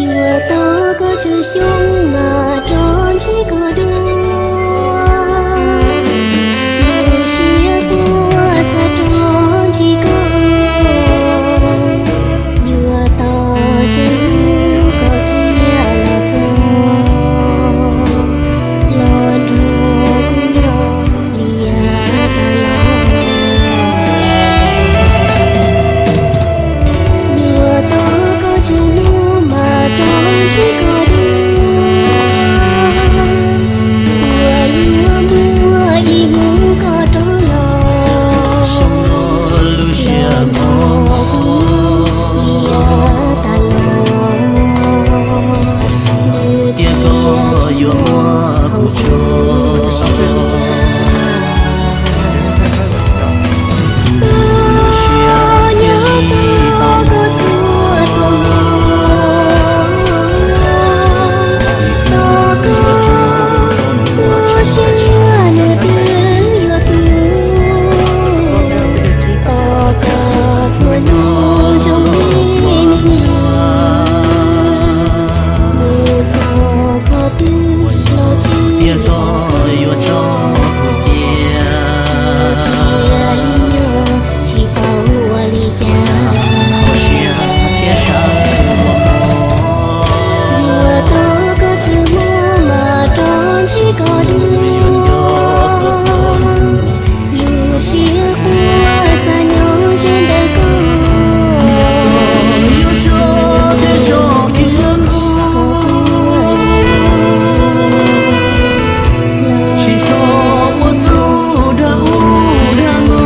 Yuav tau koj tsawg xyoo mas rov ntsib koj dua, lub siab quaj xav rov ntsib koj. Yuav tau tsawg hnub koj thiaj los txog, los nrog kuv nyob li yav tas los. Yuav tau koj tsawg hnub mas rov ntsib koj dua, kuv yuav muaj ib hnub koj rov los, lub siab mos li yav tas los. Tias koj yuav muab kuv tso. Nyob tau koj txhua txhua hmo, tos koj txhua siab nws twb yuav tu, tos koj txhua hnub zoo li neej luag, mus txog qhov twg los tsis tias koj yuav tso kuv cia, cia li nyob tsis paub ua li cas. Hauv siab thiab sawv ua mov, yuav tau koj tsawg hmo mas rov ntsib koj dua, lub siab quaj xav nyob ze ntawm koj. Tsis txhob ua txuj dag ub dag no,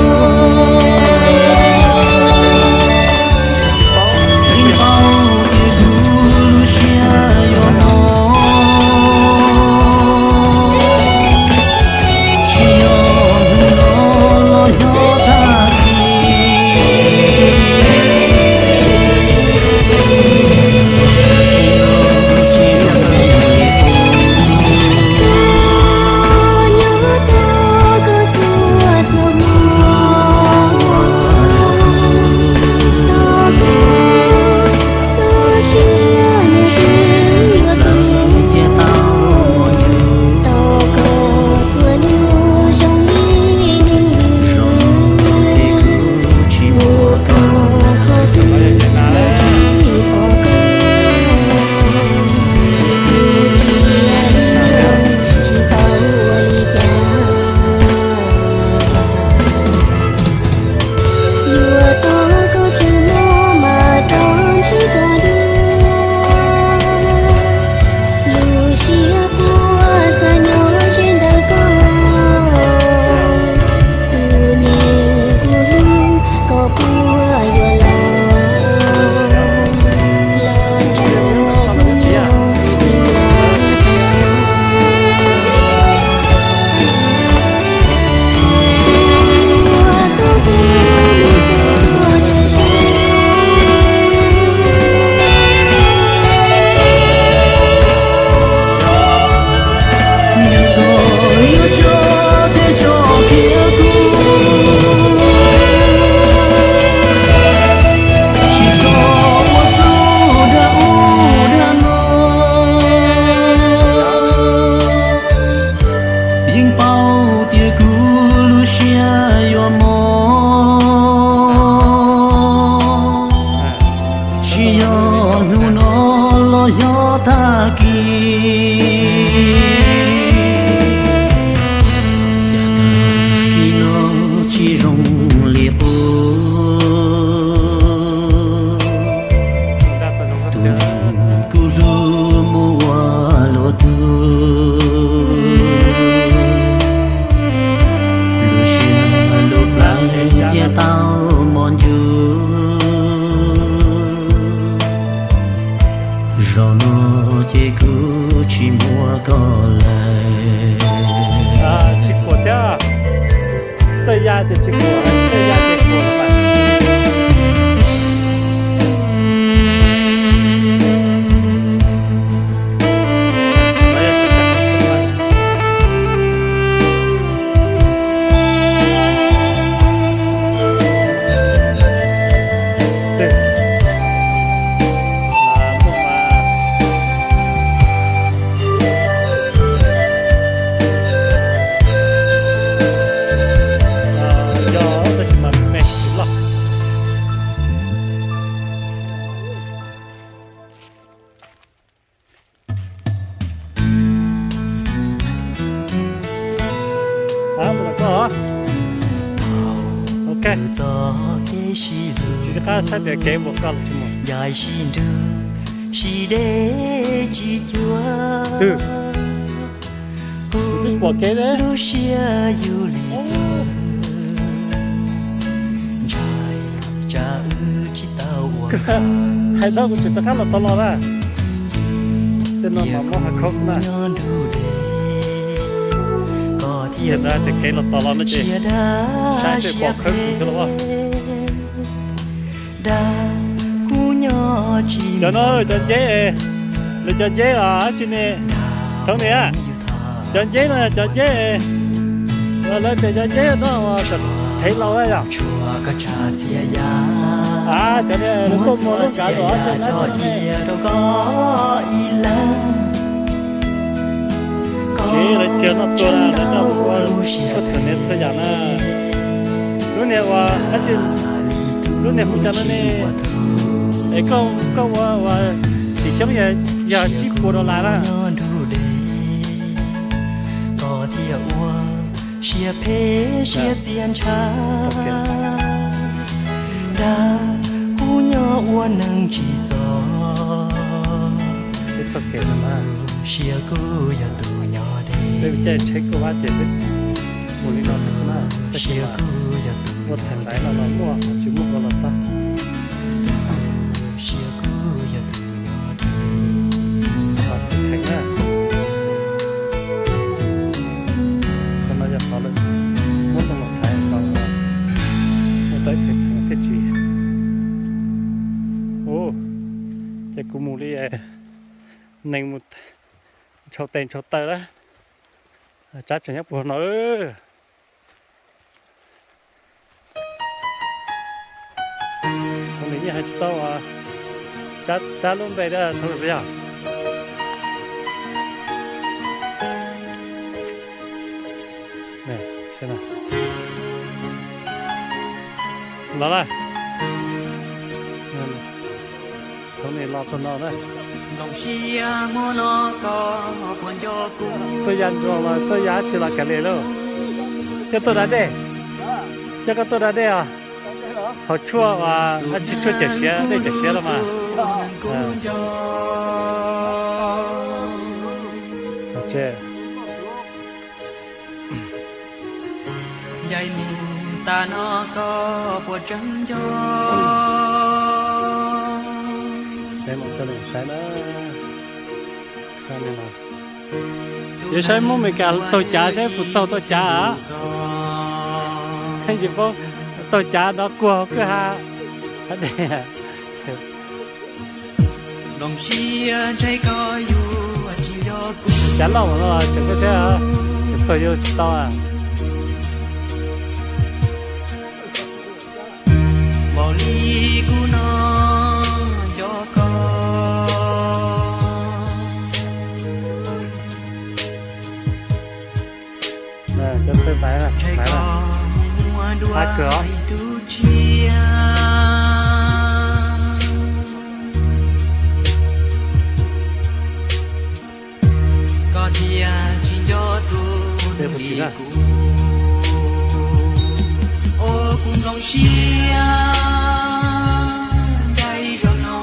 yeej paub tias kuv lub siab yuav mos. Tsis yog hnub no los yog tag kis, nyob tos koj txhua txhua hmo, tos koj txhua siab nws twb yuav tu, tos koj txhua hnub zoo li neej luag, mus txog qhov twg los tsis pom koj, kuv thiaj li nyob tsis tau ua li cas. Yuav tau koj tsawg hmo mas rov ntsib koj dua, lub siab quaj xav nyob ze ntawm koj. Tus neeg kuv hlub, koj puas yuav los, los nrog kuv nyob li yav tas los. Yeej paub tias kuv lub siab yuav mos, tsis yog hnub no los yog tag kis. Cas tag kis no tsis zoo li qub. Tus neeg kuv hlub mus ua luag tug, lub siab lub plab thiaj tau mos ncuj. Zaum no ces kuv tsis muaj koj lawm. Tsis kuam thiab. Txawj ya ces tsis kuam, txawj ya ces kuam. Tsis qab saib tias kev npua koj los tsis mus. Twb pom kev ne. Hais tau kuv tseem rov qab los tod los na. Tej no mas muab hav khaub xwb na. Tias kev los tod los no ces saib tej pom khawb kuv thiab los. Cov no cov nceb, lawv cov nceb los dab tsi ne? Thoob niam, cov nceb no cov nceb, lawv tias cov nceb no uas hev laus yom. A, cov niag tuaj muag lub nkav los ces lawv tsis noj tua na, lawv noj ua tuaj txhua niag txhua yam na. Lub niag uas dab tsi, lub niag hu cov no ne, es koj ua ua tim xyoob yog tsib puas dollar na. Siab phem siab txias ntshav, dag kuv nyob ua neeg tsis txog. Siab kuj yog tus nyob deb, caij tsheb kuj vab ces mus li no xwb na. Siab kuj yog tus nyob deb, los muaj tsis muaj ua los tag. Siab kuj yog tus nyob deb, theem na. Qhov no yog qhov lawv muab tau los thaiv tau, muaj tau ib theem theem thiaj tsis. Ua ces kuv mus li, neeg mus ntshaus tes ntshaus taw lawm. Tsab tseem nyob puag no. Thaum nws yeej hais tsis tau, tsab lub npe da thaum nws yog. Los lawm. Thaum nws los txog no na. Tuaj ya ntsuag los tuaj ya tsi los kav liam lauj. Coj tuaj da dej. Coj koj tuaj da dej os. Hauv tshuaj, tsis tshuaj cawm siav, dej cawm siav los mas. Ncaim mus tas no koj puas tseeb nco? Saib na, saib na. Yuav saib Hmoob Amelikas taug cav saib puas taug tau cav. Tsis paub taug cav no kuag hauv kwj ha. Cav loj no tseem koj saib, tseem taug yuav tsis tau. Npaum li kuv no nco koj. Cov tawg maiv, maiv, qab kawg os. Koj thiaj tsis nco tus li kuv, ua kuv nplooj siab ncaim zog no.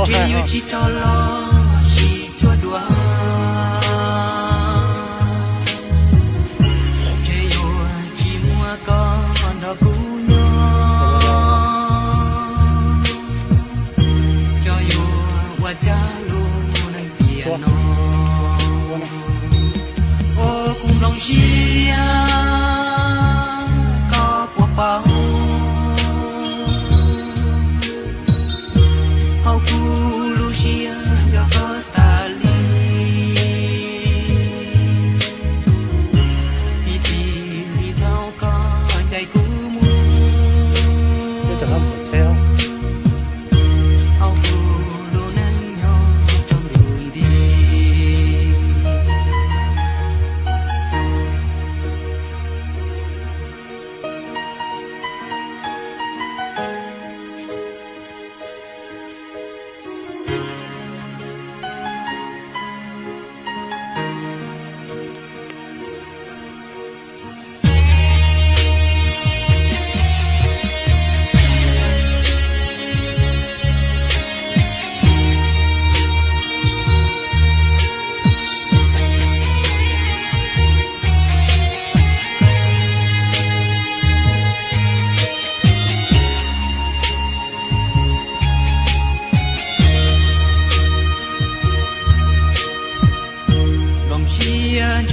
Tsis yog tsis rov los sis cuag dua, ntshe yuav tsis muaj koj nrog kuv nyob. Xyov yuav ua cas lub neej tiam no, ua kuv nplooj siab koj puas paub. Hauv kuv lub siab nco koj tas li, vim txij li thaum koj ncaim kuv mus, hauv kuv lub neej nyob rau ntu nti.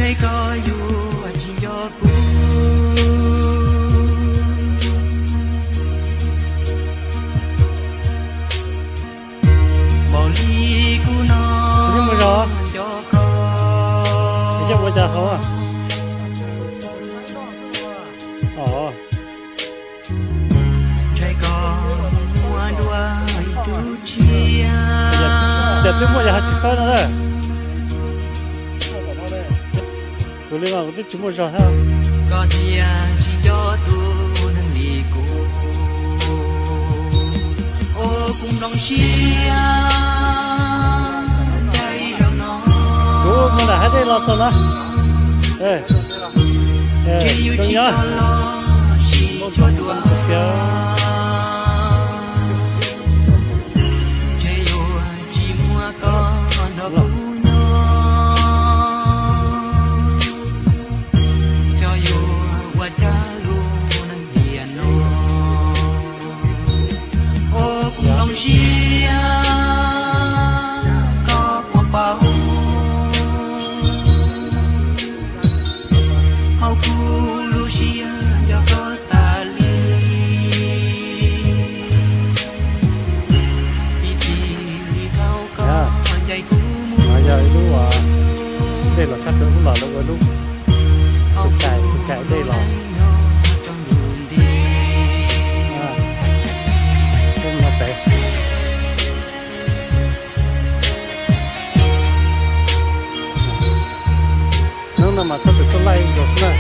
Koj yuav tsis nco kuv, npaum li kuv no. Tsis nco koj. Ua cas hauv? Os. Ntshai koj mus muaj dua ib tug tshiab. Ces twb muaj yog ho tsis fawb no na. Kuv li mas kuv twb tsis muaj zog thiab. Koj tias tsis nco tus neeg li kuv, ua kuv nplooj siab ntshai zaum no. Kuv mus nram hav dej los txog na. Ntshe yuav tsis coj los sis tshuaj dua, ntshe yuav tsis muaj koj nrog kuv nyob. Xyov yuav ua cas lub neej tiam no, ua kuv nplooj siab koj puas paub. Hauv kuv lub siab nco koj tas li, ib txhis li thaum koj ncaim kuv mus. Yog ib lub dej los sab pem ub los lawv ua lub, tus kais, tus kais dej los. Hnub no mas txhob txwm tuaj laij ib zaug xwb na.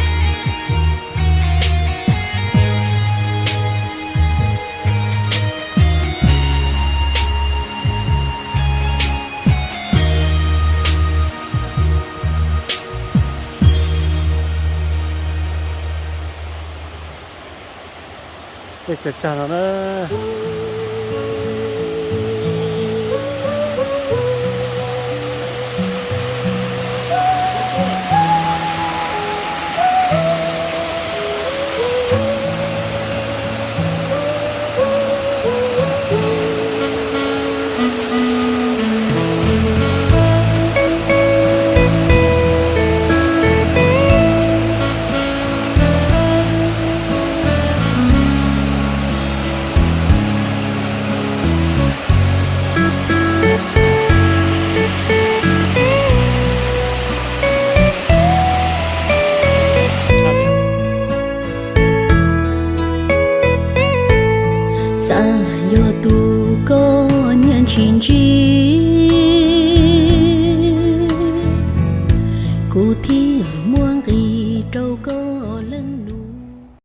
Dej tsag tsag no na. Xav yog tus koj niam tsis ntsib,